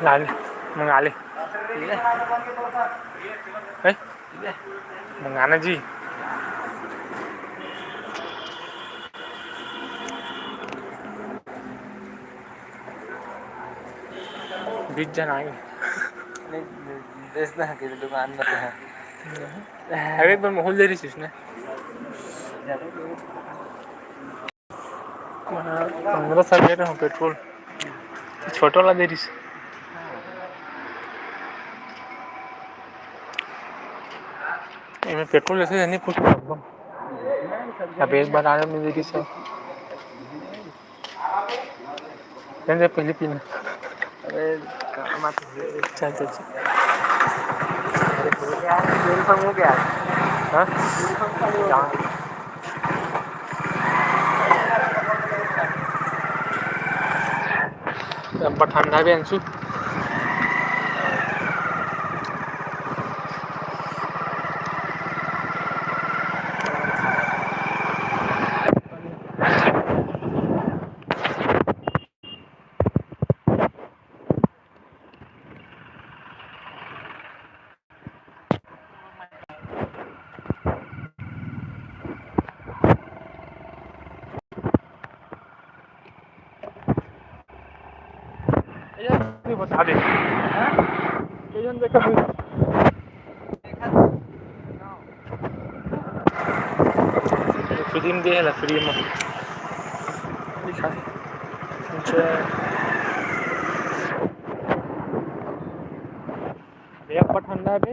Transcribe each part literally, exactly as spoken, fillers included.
ला ले, मंगा ले। हैं? मंगाना जी। बीस झन आगे। नहीं, बेचना है किसी दुकान में तो है। अरे, एक बार माहौल दे रही थी उसने। पंद्रह सौ दे रहे हो पेट्रोल, छोटा वाला दे रही। एमे पेट्रोल जैसे नहीं पूछ। अब एक बार आने में दे रही सर। नहीं, नहीं, पहले पीना। अरे, काम आते हैं। चल, चल, चल। अरे, हो गया, तेल कम हो गया। हाँ? तेल कम हो गया। अब ठंडा भी अंशु। ये भी बता दे। हाँ? ये जन देखा भी। फिल्म दे है ना, फिल्म। लिखा है। अच्छा। ये पर ठंडा है बे।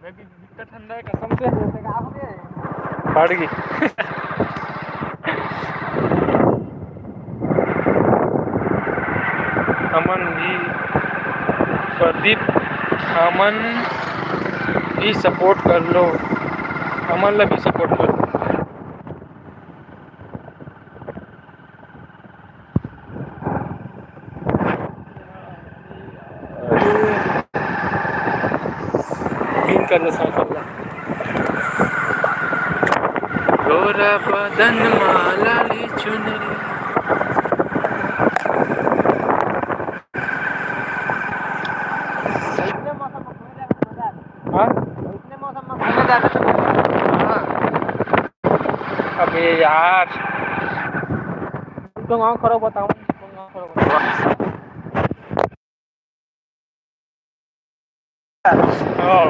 इतना ठंडा है कसम से। पड़ गई। अमन भी, प्रदीप, अमन भी सपोर्ट कर लो, अमन ला भी सपोर्ट कर लो। बीन कर लो साइकिल ला। गोरा बदन मा लाली चुनरी। हाँ? अबे यार, तुम गाँव खड़ा बताओ, तुम गाँव खड़ा बताओ। हाँ।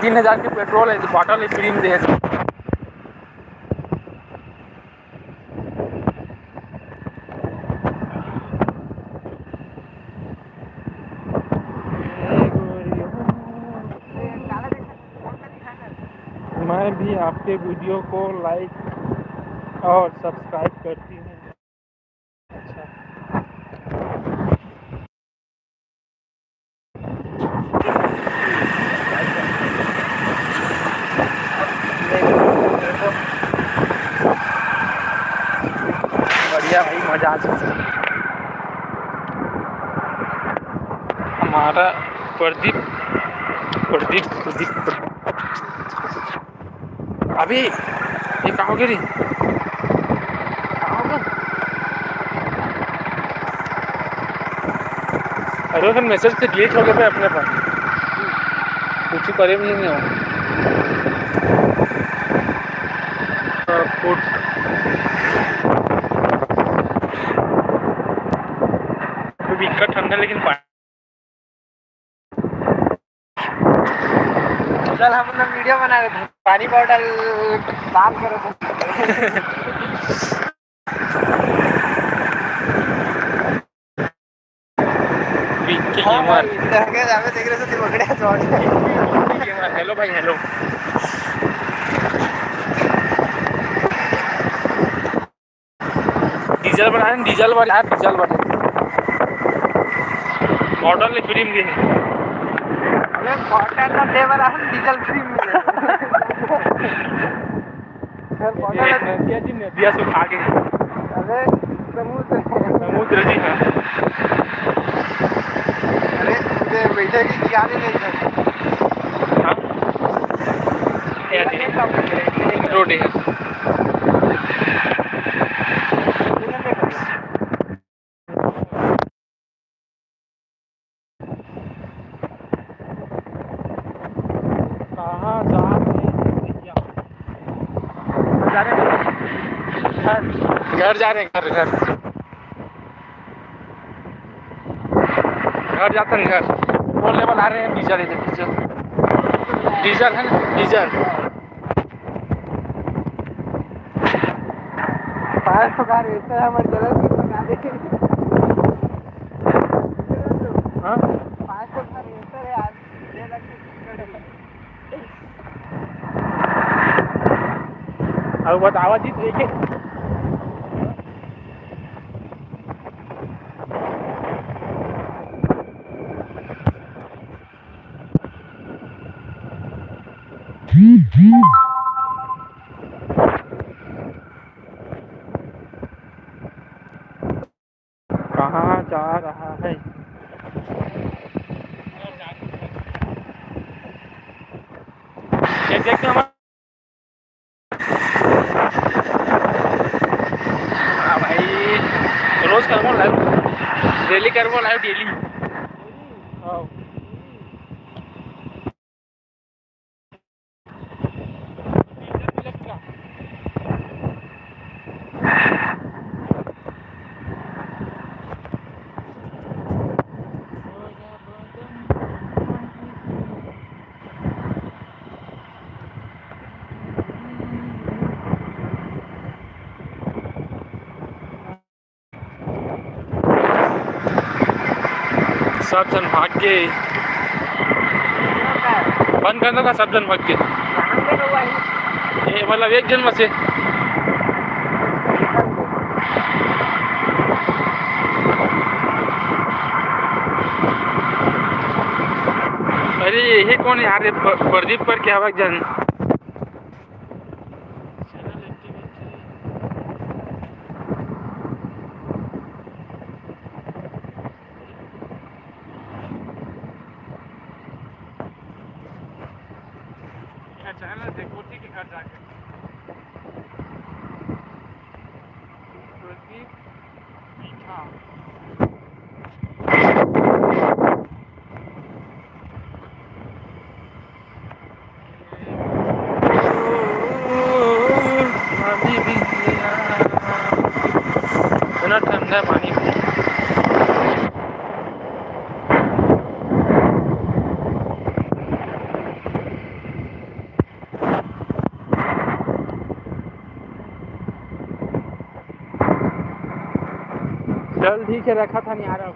तीन हजार के पेट्रोल है, तो बॉटल ही फ्री में दे। मैं भी आपके वीडियो को लाइक और सब्सक्राइब करती हूँ। अच्छा। बढ़िया भाई, मजा आ चुका। हमारा प्रदीप, प्रदीप, प्रदीप, प्रदीप। अभी ये का हो गया रे? अरे, वो तो मैसेज से डिलीट हो गया अपने पर, कुछ करे भी नहीं हो। अ, फूड। अभी इतना ठंडा, लेकिन पानी चल, हम लोग वीडियो बना रहे थे, पानी बॉटल साफ करो। बीके हाँ गेमर। भाई, इधर के जावे देख रहे थे, पकड़े हैं, sorry। बीके गेमर, हेलो भाई, हेलो। डीजल बढ़ाए, डीजल बढ़ाए, डीजल बढ़ाए। बॉटल ले फ्री में दे। अरे बॉटल ना दे वाला, हम डीजल फ्री में दे। सर, बॉटल ये नदिया जी, नदिया सुखा गई। अरे समुद्र। समुद्र जी, हाँ। अरे, मुझे बैठे की किनारे नहीं था। हाँ? ये देखिए, रोड है। कहाँ जा रहे हैं भैया? जा रहे हैं घर। घर जा रहे हैं, घर, घर। घर जाते हैं, घर। फोर लेवल आ रहे हैं, डीजल है, डीजल। डीजल है ना, डीजल। पाँच सौ का रेट है, हमारे जगह की बता दे। हाँ? पाँच सौ का रेट है आज, छह लाख की गाड़ी। अब बतावा जी, तो एक एक कहाँ जा रहा है? ये देखते हमारे, हाँ भाई, रोज करबो लाइव, डेली करबो लाइव, डेली। हाँ। सब झन भाग गे। बंद कर दो का, सब झन भाग गे। ये मतलब एक झन में से। अरे, ये कौन है यार? ये प-, प्रदीप करके आवा एक झन। चैनल देखो, ठीक है, घर जाके। प्रदीप मीठा। इतना ठंडा है पानी। चल ठीक है, रखा था नहीं आ रहा।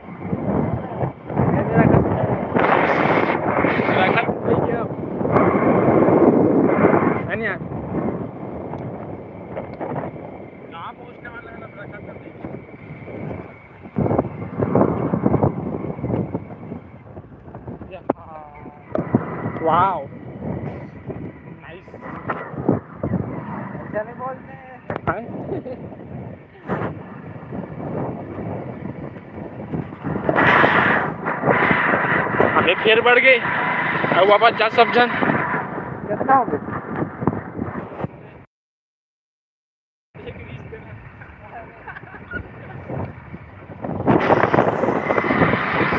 रखा था नहीं क्या? है नहीं यार। कहाँ पहुँचने वाला है ना, रखा था नहीं। Wow, nice. ऐसा नहीं बोलते हैं। अबे फिर बढ़ गए। अब वापस जा सब झन। कितना हो गया?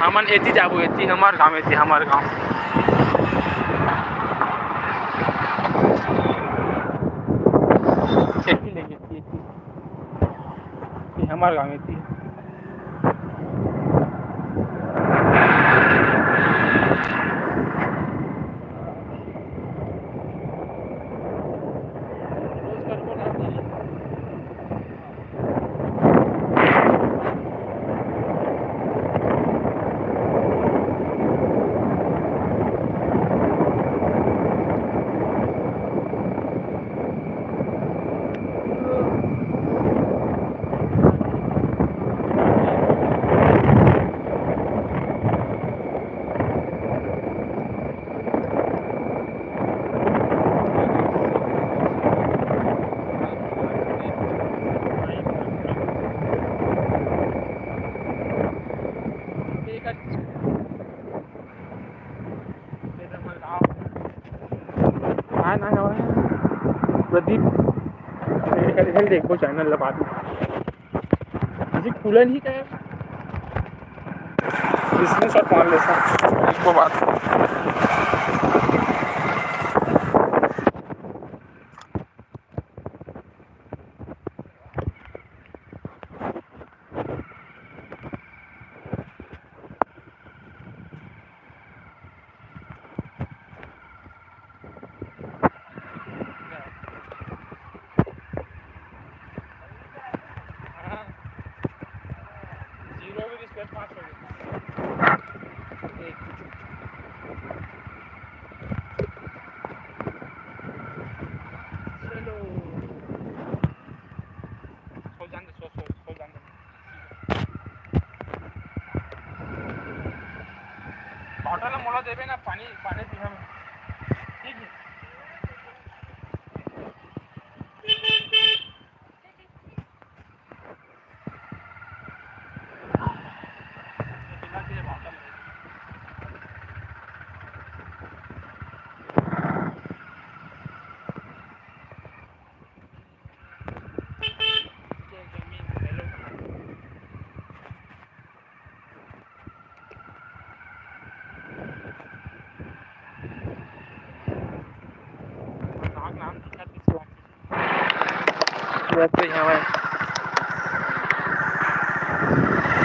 हमन एती जाबो, एती हमर गांव, एती हमर गांव। एती लेंगे, एती, एती। ये हमर गांव, एती। ना, ना, ना, प्रदीप, हेल, हेल, देखो channel ला बाद में। अभी खुला नहीं क्या? इसमें शॉट मार ले सर, इसको बात। बॉटल मोला देबे ना, पानी, पानी पीबे। ठीक है।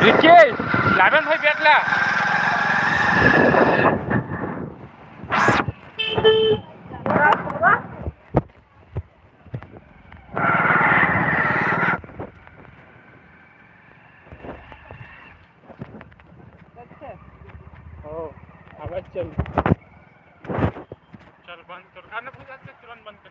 रिकेश, लाबे न भाई, बैट ला। अच्छा। हो, आवाज चल। चल, बंद कर। गाना पूरा जाते, तुरंत बंद कर।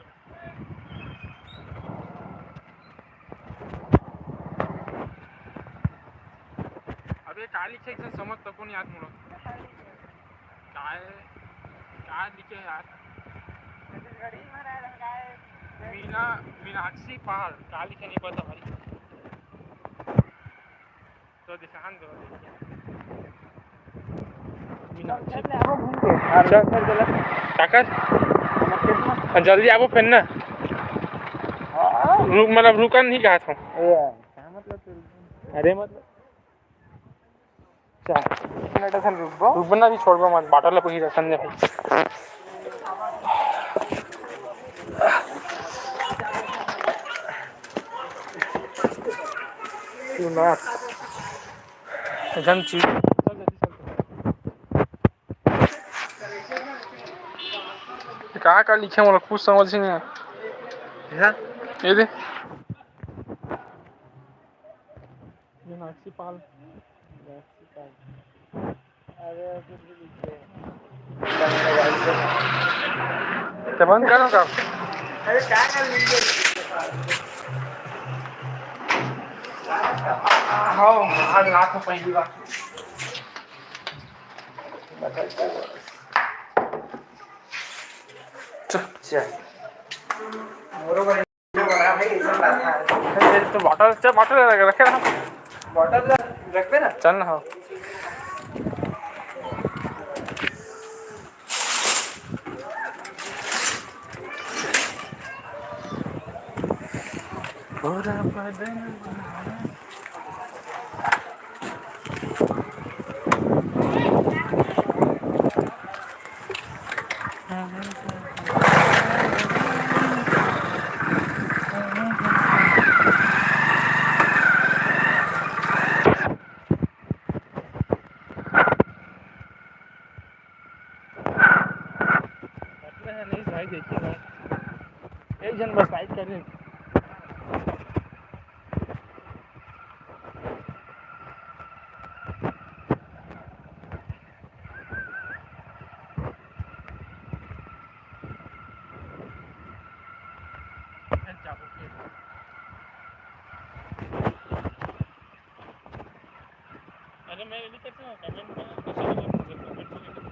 अबे, का लिखे, एक समझ तको नहीं आत मोला। काय, का लिखे यार? छत्तीसगढ़ी में रह रहा है। मीना, मीनाक्षी पाल, का लिखे नहीं पता भाई। तो दिखान दो। मीनाक्षी। चल, ले आओ घूम के। चल। चल, चल, चल। काकर? हाँ, जल्दी आबो फिर ना। हाँ। रुक, मतलब, रुकन नहीं कहा था। ए, क्या मतलब तेरे? अरे, मतलब, चल। मिनट असन रुकबो। रुकबो ना, अभी छोड़बो मत, बाटल ला पूछी रखन दे भाई। सुना। एकदम चीज। का, का लिखे, मोला कुछ समझ ही नहीं आया। हाँ? ये दे। मीनाक्षी पाल। मीनाक्षी पाल। अरे, कुछ भी लिखे। ते बंद करो का? अरे, क्या कर वीडियो? हाँ, आज रात को पहली बार। चल। तो बॉटल, चल, बॉटल रखे ना। बॉटल रखबे ना। चल ना, हाँ। पूरा बदन। नहीं भाई, देखिए भाई, एक जन बस लाइक कर रहे। अरे मैं नहीं करता हूँ, कमेंट में कैसे नहीं करता, कमेंट में नहीं करता।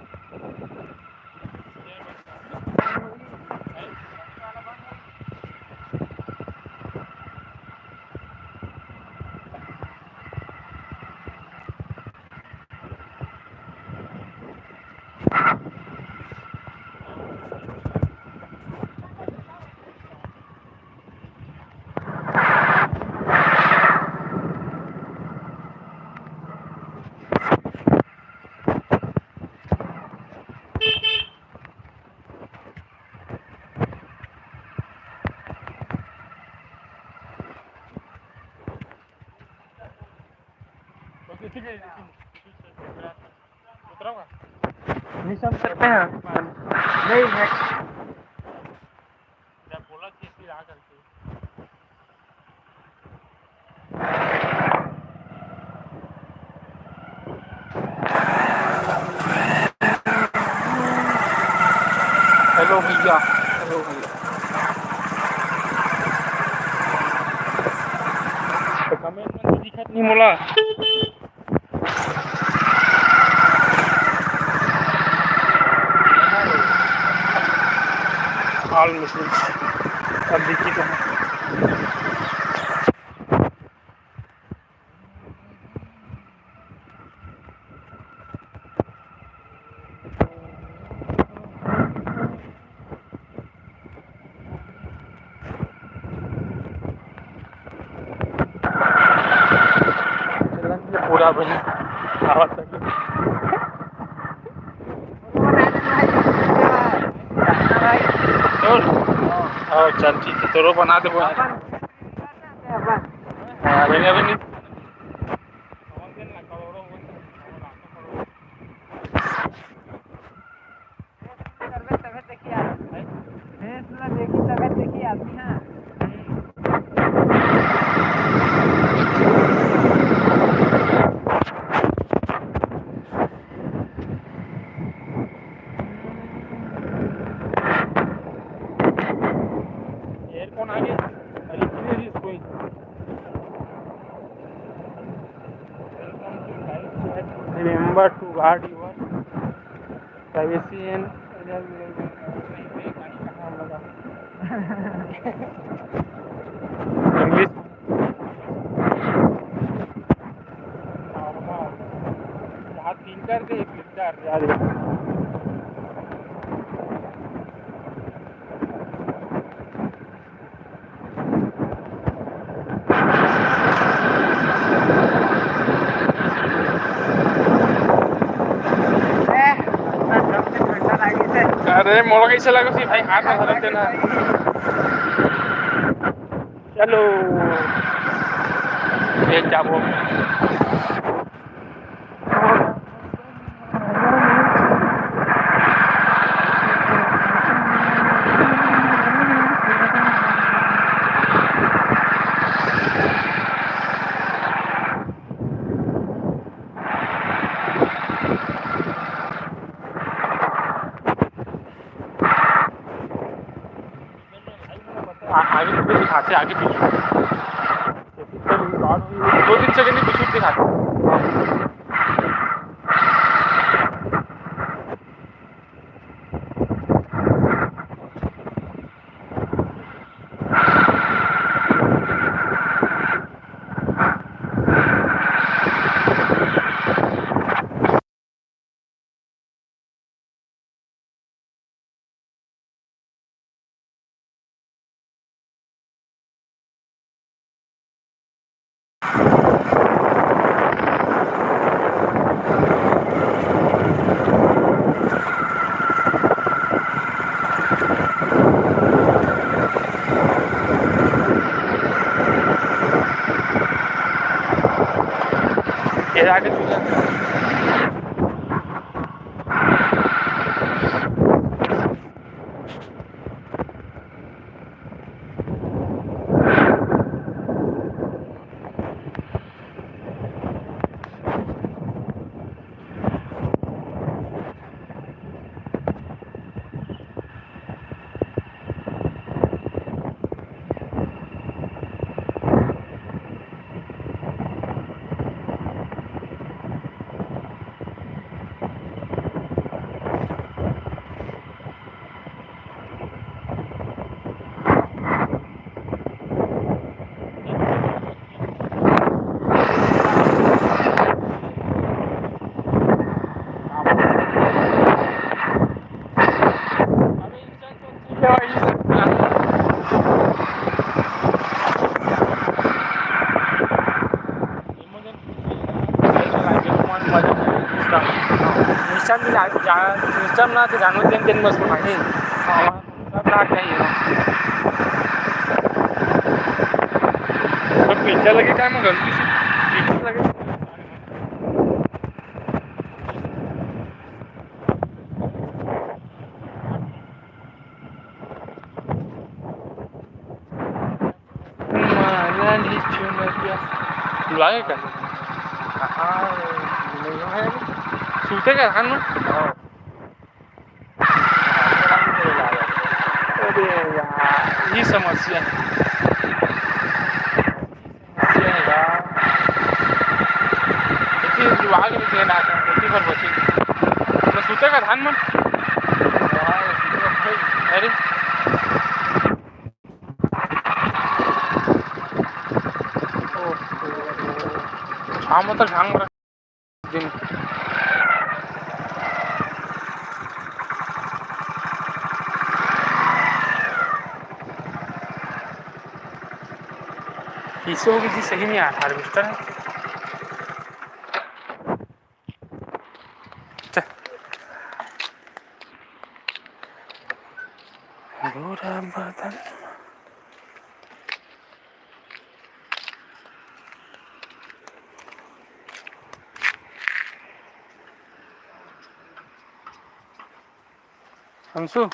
नहीं समझ सकते हैं। नहीं, next। हेलो भैया, हेलो भैया। तो कमेंट में तो दिखत नहीं मोला। All message। अब देखिए कहाँ। पूरा बने। और चल ठीक है, तोरो बना देबो। हाँ, बने, बने। एयरफोन आगे। अरे, किधर है इसको? Remember to guard your privacy and English। यहाँ तीन चार के एक चार यार। अरे, मोला कैसे लगा कि भाई हाथ में धरते ना। चलो, ये क्या बोल। आ-, आगे पीछे दिखाते, आगे पीछे। दो तीन सेकंड ही पीछे दिखाते। ये आगे तू जा। Instagram भी ना, जा-, Instagram ना तो जानवर दिन दिन बस भाई। सब ना चाहिए। तो picture लगे क्या, मैं गलती से picture लगे। लागे का? हाँ, नहीं है। सूते का धान में? हाँ। अरे यार, ये समस्या है। समस्या है यार। देखिए, जो आगे भी देना है, देखिए, पर बची। मैं सूते का धान में? अरे। हाँ, मतलब झांग रहा दिन। पीछे होगी जी, सही नहीं आ रहा हार्वेस्टर। चल। गोरा बदन। अंशु,